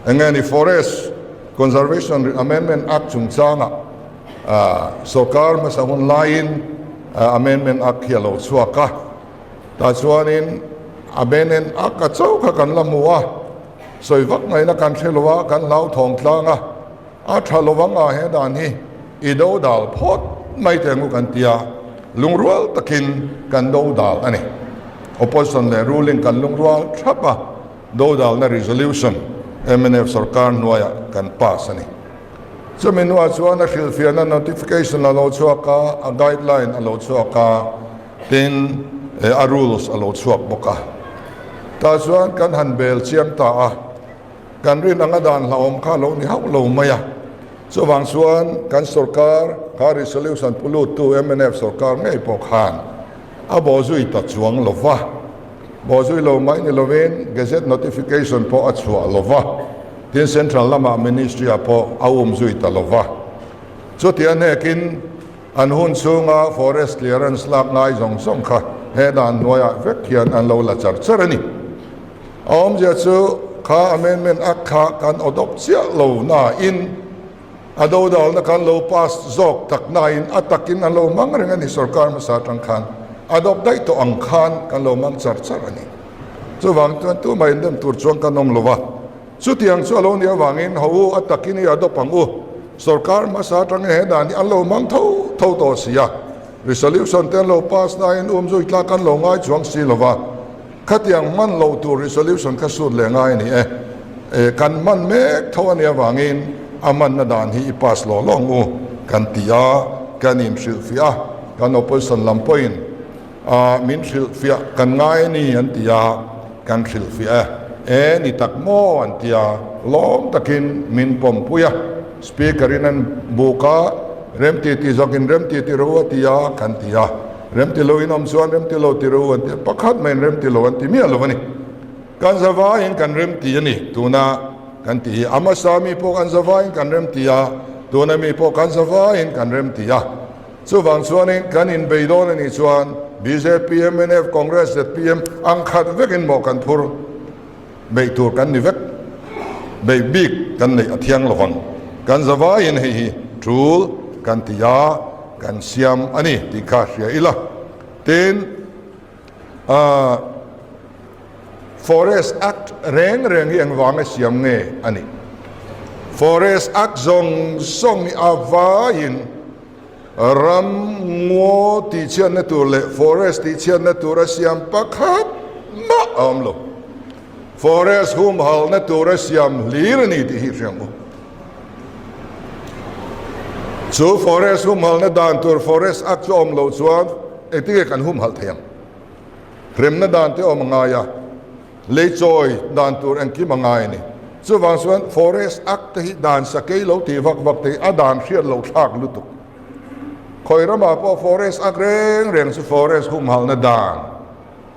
Enge ni Forest Conservation Amendment Act chungchanga sorkar hmasa hun laiin Amendment Act hi a lo chhuak a, tah chuanin Amendment Act a chauh kha kan la hmu a, sawi vak ngaihna kan hre lo a, kan hlauthawng tlang a, a tha lo anga he dan hi i do dal phawt mai teh ang u kan ti a, lungrual takin kan do dal a ni. Opposition leh ruling kan lungrual thap a. Dodalna Resolution mnf sorkar hnuaiah kan pass a ni. Chumi hnuah chuan a hrilhfiahna notification a lo chhuak a, a guideline a lo chhuak a, tin a rules a lo chhuak bawk a. Tah chuan kan han bel chiang ta a, kan rin anga dan hlauhawm kha a lo ni hauh lo mai a. Chuvang chuan kan sorkar kha resolution pu luttu mnf sorkar ngei pawh khan a bawhzui ta chuang lo va. Bawhzui lo mai ni lovin Gazette notification pawh a chhuah lo va, tin Central lamah Ministry ah pawh a um zui ta lo va. Chuti a hnekin an hun chhunga Forest clearance lak ngai zawng zawng kha he dan hnuaiah vek hian an lo la char char a ni. A awmzia chu kha amendment Act kha kan adopt chiah lo nain a dodalna khan lo pass zawk tak nain a takin an lo mang reng a ni, sorkar hmasa atang khan a dawp daih tawh ang khan kan lo mang char char a ni. Chuvang chuan tumah indem tur chuan kan awm lo va, chutiang chu a lo nih avangin ho u a takin i a dawp ang u, sorkar hmasa atangin he dan hi an lo mang tho tho tawh si a, resolution te an lo pass nain um zui tlak kan lo ngai chuang si lo va. Khatiang hman loh tur resolution kha sut leh ngai a ni e. E, kan hman mek tho a nih avangin a hmanna dan hi i pass lawh lawng u kan ti a, kan inhrilhfiah a, kan opposition lam pawhin a min hrilhfiah kan ngai a ni an ti a, kan hrilhfiah e. E, ni tak maw an ti a, lawm takin min pawmpui a, Speaker in an buk a, remti ti zawkin remti ti ro a ti a, kan ti a. Remti lo in awm chuan remti lo ti ro an ti a, pakhat maiin remti lo an ti miah lo a ni. Kan zavaiin kan remti a ni tuna kan ti hi. A hmasa mi pawh kan zavaiin kan remti a, tuna mi pawh kan zavaiin kan remti a. Chuvang chuanin kan inbei dawn a nih chuan bjp, mnf, Congress, zpm ang khat vekin maw kan phur beih tur kan ni vek, beih bik kan neih a thiang lo vang. Kan zavaiin hei hi tul kan ti a, kan siam a ni tih kha hria ila. Tin, ah, Forest Act reng reng hi engvanga siam nge a nih? Forest Act zawng zawng hi a vaiin ram ngaw tihchhiatna tur leh forest tihchhiatna tur a siam pakhat mah a awm lo. Forest humhalna tur a siam hlir a ni tih hi hriang u. Chu forest humhalna dan tur Forest Act chu a awm loh chuan engtinge kan humhalh thei ang? Hremna dan te awm a ngai a, leichawi dan tur engkim a ngai a ni. Chuvang chuan Forest Act te hi dan sakei lo tih vak vak te hi a dan hriat loh thlak lutuk. Khawi ramah pawh Forest Act reng reng chu forest humhalhna dan,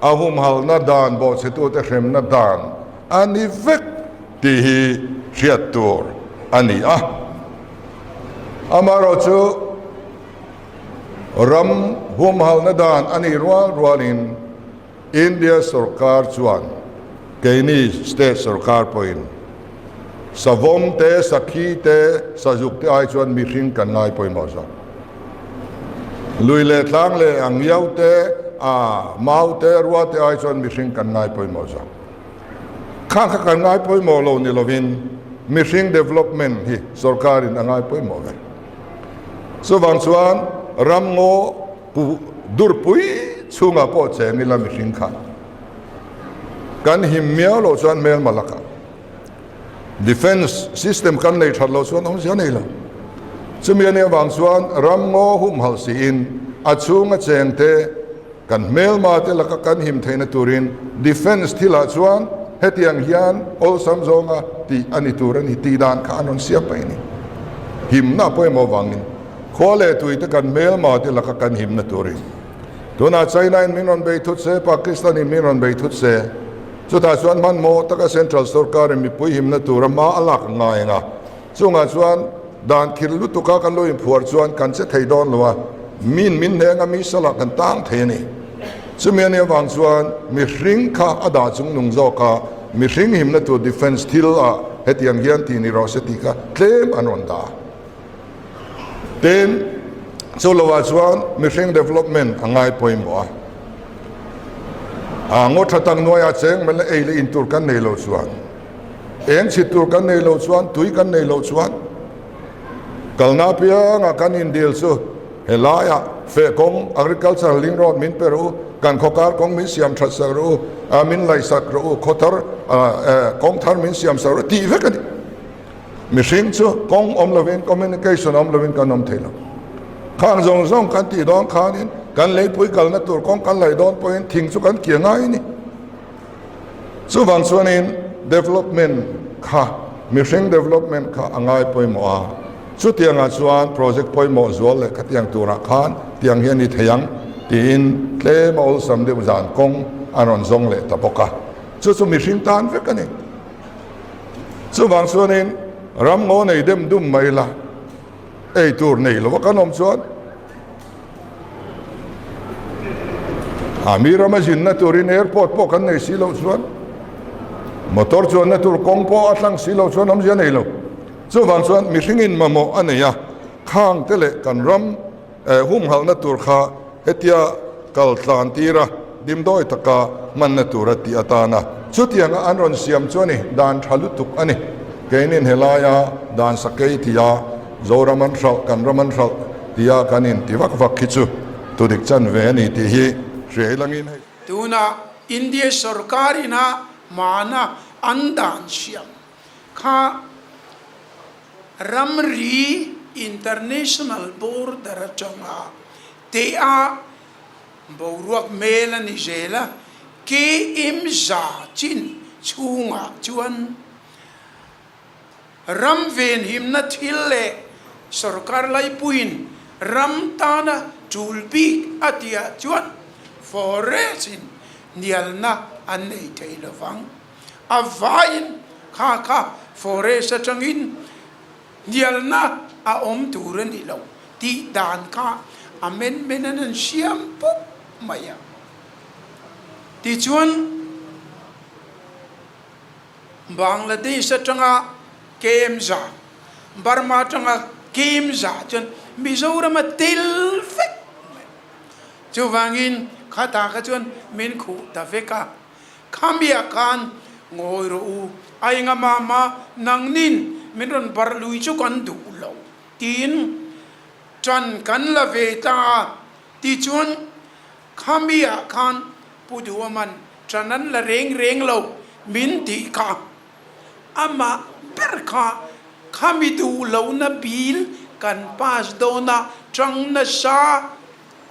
a humhalhna dan bawhchhetute hremna dan a ni vek tih hi hriat tur a ni a. Amaherawhchu ram humhalhna dan a nih rual rualin India sorkar chuan keini state sorkar pawhin savawm te, sakhi te, sazuk te ai chuan mihring kan ngai pawimawh zawk. Lui leh tlang leh angiau te, a mau te, rua te ai chuan mihring kan ngai pawimawh zawk. Kha kha kan ngai pawimawh lo ni lovin mihring development hi sorkarin a ngai pawimawh ve. Chuvang chuan ramngaw Pu Durpui chhungah pawh cheng ila mihring kha kan him miau loh chuan hmelma lakah defence system kan nei that loh chuan awmzia nei lo. Chumi a nih avang chuan ramngaw humhalh siin a chhunga cheng te kan hmelma te laka kan him theihna turin defence thilah chuan hetiang hian awlsam zawnga tih a ni tur a ni tih dan kha an rawn siam mai a ni. Himna pawimawh vangin. Khua leh tui te kan hmelma te laka kan himna turin tunah China in min rawn bei thut se, Pakistan in min rawn bei thut se, chutah chuan hmanhmawh taka Central sorkar in mipui himna tura hma a lak ngai ang a, chungah chuan dan khirh lutuka kan lo inphuar chuan kan che thei dawn lo a, min min hneng a mi salah kan tang thei a ni. Chumi a nih avang chuan mihring kha a dah chung nung zawk a, mihring himna tur defence thil ah. hetiang hian ti ni rawh se tih kha tlem an rawn dah a. Tin, chu lovah chuan mihring development a ngai pawimawh a. A ngaw tha tak hnuaiah cheng mel ei leh in tur kan nei lo chuan, eng chhit tur kan nei lo chuan, tui kan nei lo chuan, kalna apiangah kan indil chu helaiah feh kawng, agriculture link road min pe rawh u, kan khawkar kawng min siam that sak rawh u, min laih sak rawh u, khaw thar, kawng thar min siam sak rawh u tih vek a ni. Mihring chu kawng awm lovin, communication awm lovin kan awm thei lo. Khang zawng zawng kan tih dawn khanin kan leipui kalna tur kawng kan laih dawn pawhin thing chu kan kia ngai a ni. Chuvang chuanin development kha, mihring development kha a ngai pawimawh a. Chutiangah chuan project pawimawh zual leh khatiang turah khan tiang hi a ni thei ang tiin tlem a awlsam deuh zan kawng a rawn zawng leh ta bawk a. Chu chu mihring tan vek a ni. Chuvang chuanin ram ngaw nei dem dum mai la, ei tur nei lova kan awm chuan a mi rama zinna turin airport pawh kan nei si loh chuan motor chuanna tur kawng pawh a tlang si loh chuan awmzia nei lo. Chuvang chuan mihringin mamawh a nei a, khang te leh kan ram Humhalhna tur kha hetia kal tlan tira dimdawi taka hmanna tura tih atana chutianga an rawn siam chu a ni, dan tha lutuk a ni. Keinin helaia dan sakei tia Zoram an hralh, kan ram an hralh tia kan inti vak vak khi chu tudik chan ve a ni tih hi hriai langin hei. Tuna India sorkar ina hmana an dan siam kha Ramri international border atanga tea boruak hmel a ni zel a, KM chin chhungah chuan ram venhimna thil leh sorkar laipuiin ram tana tul bik a tihah chuan forest in hnialna an nei thei lovang. A vaiin kha kha forest atangin hnialna a awm tur a ni lo tih dan kha amendment an han siam pawp mai a. Tichuan Bangladesh atanga KMza, Burma atanga KMza chuan Mizoram a tel vek mai. Chuvangin khatah kha chuan min khuh ta vek a. Khamiah khan ngawi rawh u, a enga mah mah nangnin min rawn barh lui chu kan duh lo tiin ṭan kan la ve ta a, tichuan khamiah khan Pu Duaman ṭan an la reng reng lo min tih kha amah ber kha khami duh lohna bill kan pass dawn a ṭang nasa.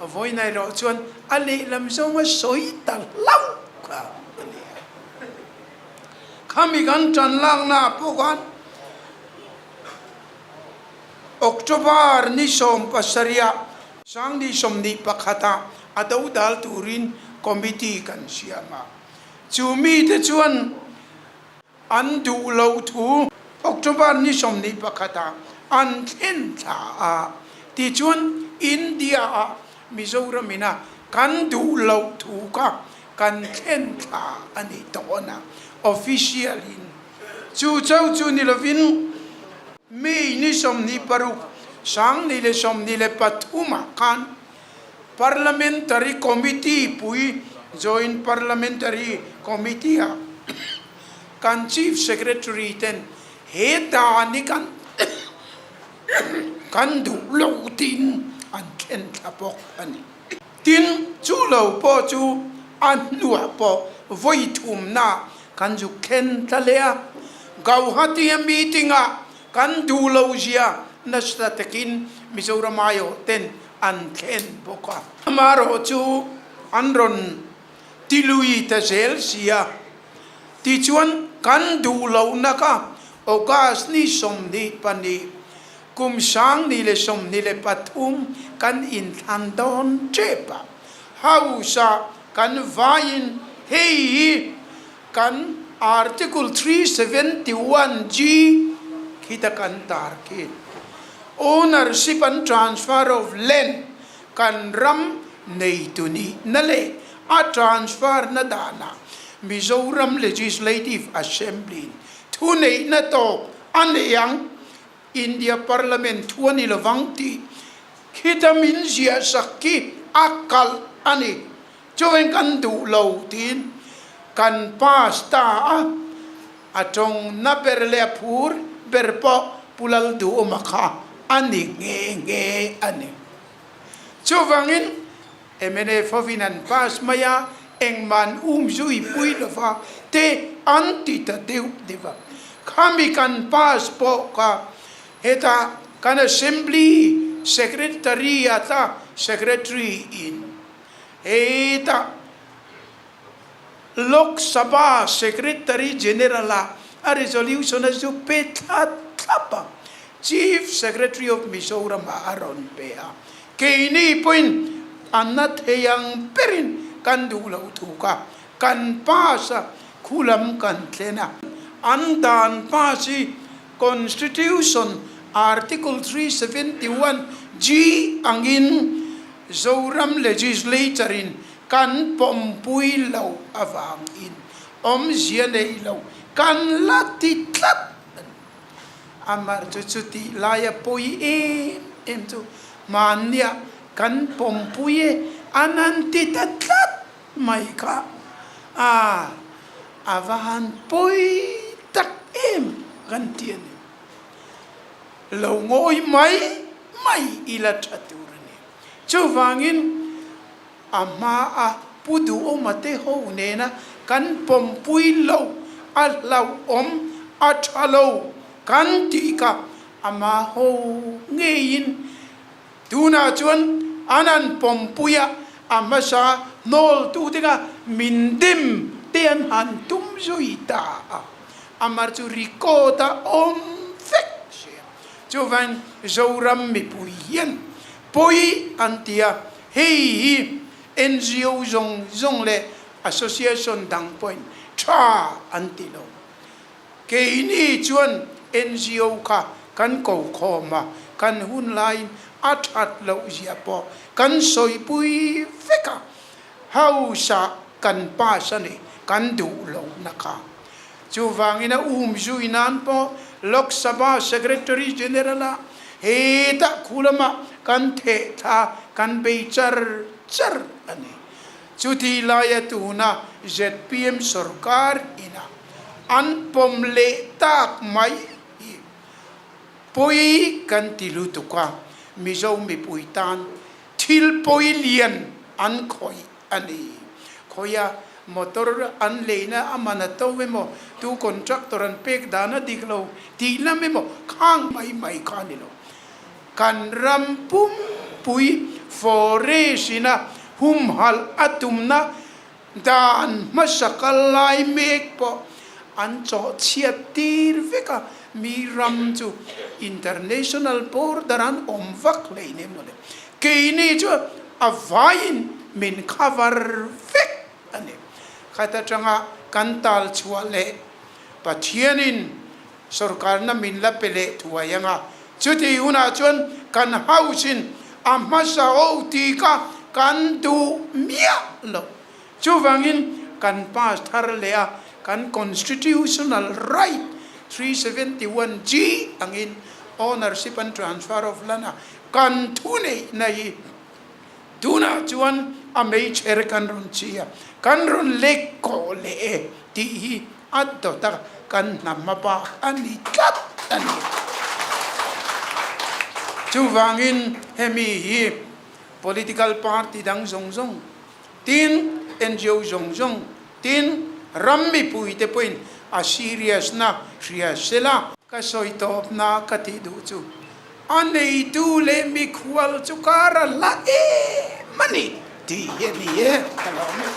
A vawiin erawh chuan a lehlam zawnga sawi ta hlauh kha a ni a. Khami kan tan laknaah pawh khan October ni 17ah Sangni 21ah a dodal turin committee kan siam a. Chu mite chuan An duh loh thu October ni 21 ah an thlen thla a, tichuan India ah Mizoram ina kan duh loh thu kha kan thlen thla a ni tawn a, official in. Chu chauh chu ni lovin May ni 26, 2023 ah khan Parliamentary Committee pui, Joint Parliamentary Committee ah kan Chief Secretary ten he dan hi kan kan duh lo tiin an thlen thla bawk a ni. Tin, chu lo pawh chu a hnuah pawh vawi thumna kan zuk thlen thla leh a. Gauhati a meeting ah kan duh lo zia nasa takin Mizoram aiawh ten an thlen bawk a. Amaherawh chu an rawn ti lui ta zel si a, tichuan kan duh lohna kha August ni 22, kum 2023 kan inthlan dawn tep a, House ah kan vaiin hei hi kan Article 371 G khita kan tar khi Ownership and transfer of land kan ram neitu nihna leh a transfer na danah Mizoram Legislative Assembly in Thuneihna tawp a nei ang, India Parliament thu a ni lovang tih khita min ziahsak khi a kalh a ni. Chuvangin kan duh lo tiin kan pass ta a, a tawng na ber leh a phur ber pawh Pu Lalduhawma kha a ni nghe nghe a ni. Chuvangin mnf hovin an pass mai a, engmah an um zui pui lova te an ti ta deuh deuh a. Khami kan pass pawh kha hetah kan Assembly Secretary a tla Secretary in hetah Lok Sabha Secretary General ah a resolution a zu pe thla thlap a, Chief Secretary of Mizoram ah a rawn pe a. Keini pawhin a na thei ang berin kan duh loh thu kha kan pass a, khu lam kan thlen a. An dan pass hi Constitution Article 371 G angin Zoram Legislature in Kan pawmpui lo avangin awmzia nei lo kan la ti tlat a ni. Amar chu chutih laia pawi em em chu hmannia kan pawmpui e an han ti ta tlat mai kha a, a va han pawi tak em kan ti a ni. Lo ngawi mai mai ila tha tur a ni. Chuvangin a hma a Pu Duhawma te ho nena kan pawmpui lo, a hlauhawm, a tha lo kan tih kha ama ho ngeiin tunah chuan an han pawmpui a, a hmasa hnawltu te kha min dim te an han tum zui ta a, amar chu record a awm vek sia. Chuvangin Zoram mipui hian pawi an ti a, hei hi NGO zawng zawng leh association dang pawhin tha an ti lo. Keini chuan NGO kha kan ko khawm a, kan hun laiin a that loh zia pawh kan sawipui vek a, House ah kan pass a ni, kan duh lohna kha. Chuvangin a um zui nan pawh Lok Sabha Secretary General ah hetah khu lamah kan theh thla kan bei char char a ni. Chuti laia tuna zpm sorkar ina an pawm leh tak mai hi pawi kan ti lutuk a, Mizo mipui tan thil pawi lian an khawih a ni. Khawia motor an leina a man a to emaw, tu contractor an pek dan a dik lo tih lam emaw khang mai mai kha a ni lo. Kan ram pumpui forest ina humhalh a tumna dan hmasa kal lai mek pawh an chawhchhiat tir vek a, mi ram chu international border an awm vak hleinem mawle. Keini chu a vaiin min cover vek a ni. Khat atanga kan tal chhuah leh Pathianin sorkarna min la pe leh thuai anga, chuti hunah chuan kan house-in a hmasa ho tih kha kan duh miah lo. Chuvangin kan pass thar leh a, kan constitutional right 371G angin ownership and transfer of land a Kan thuneihna hi tunah chuan a meichher kan rawn chi a, kan rawn lek kawh leh e tih hi a dawt a, kan hnam a bak a ni tlat a ni. Chuvangin hemi hi political party dang zawng zawng tin ngo zawng zawng tin ram mipuite pawhin a serious na hria sela. Ka sawi tawpna ka tih duh chu A neitu leh mikhual chu kar a hla em a ni tih hi a ni e ka lawm e.